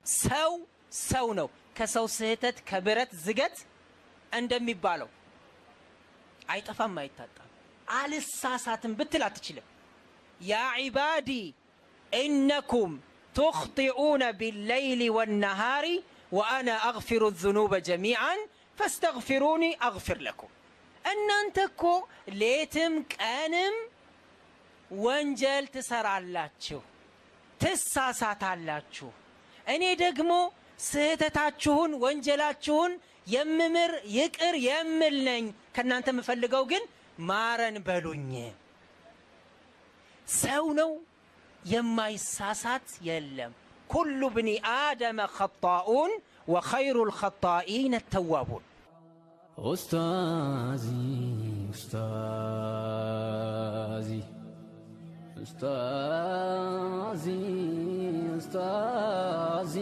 ሰው ሰው ነው። ከሰው ስህተት ከብረት ዝገት እንደሚባለው አይጠፋም፣ አይታጣም። አልሳሳትም ብትል አትችልም። يا عبادي إنكم تخطئون بالليل والنهار وأنا أغفر الذنوب جميعا فاستغفروني أغفر لكم። እናንተ እኮ ሌትም ቀንም ወንጀል ትሰራላችሁ፣ ትሳሳታላችሁ። እኔ ደግሞ ስህተታችሁን ወንጀላችሁን የምምር ይቅር የምል ነኝ። ከእናንተ የምፈልገው ግን ማረን በሉኝ። ሰው ነው የማይሳሳት የለም። ኩሉ ብኒ አደመ ኸጣኡን ወኸይሩ ልኸጣኢን ተዋቡን። ኡስታዚ ኡስታዚ ኡስታዚ ኡስታዚ።